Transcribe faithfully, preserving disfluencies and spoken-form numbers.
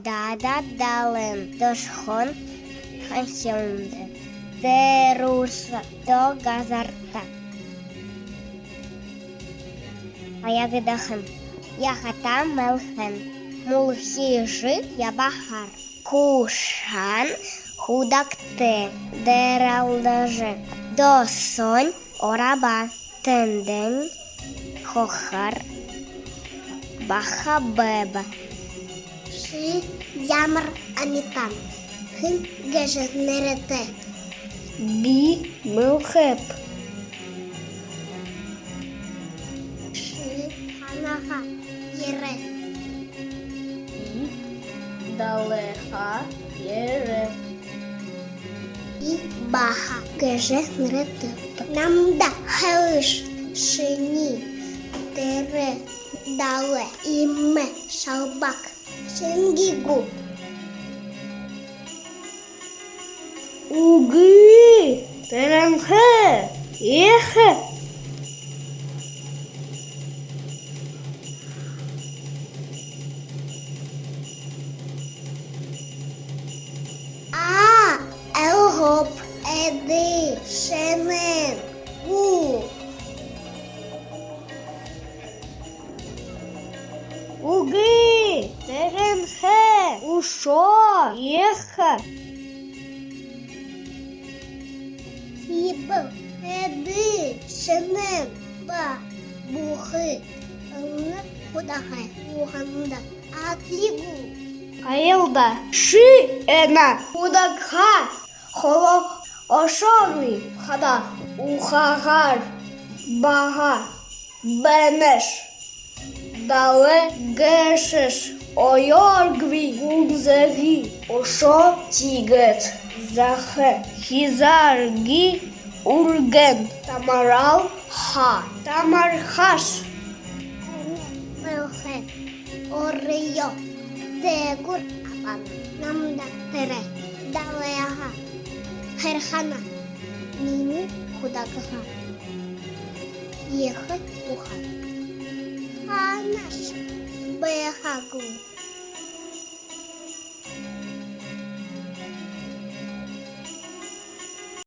Дада далайн дошхон ханхиланда. Дээрэ урса доо газарта. Баягдахан яһата мэлхэн. Мүлхижэ ябахаар. Хушан худагтай дээрэлдэжэ. Досоонь ороба. Тэндэнь хохор баха байба. Ши ямар амитан? Хэн гэжэ нэрэтэй? Би мэлхэб. Ши хаанаһаа ерээ? Би далайһаа ерээ. Би Баха гэжэ нэрэтэйб. Намда хэлыш, шинии тэрэ далай иимэ шалбаг шэнги гү? Үгы, тэрэнһээ ехэ. А, элһэб, эдэ шэнээн гү? Үгы, тэрэнһээ үшөө ехэ. Тиибэл, эдэ шэнээн ба бүхы энэ худагай уһанда адли гү? Айлда, ши энэ худагһаа холо ошоогүй хадаа ухаагаар баһа байнаш. Далай гээшэш оёоргүй гүнзэгы ошоо, тиигээд захай хизааргүй үргэн тамараал һаа. Тамархаш. Мэлхэй оройе дээгүүр абана. Намда тэрэ далайһаа хэрхэн аа? Минии худагһаа ехэ уһан хаанашье байхагүй.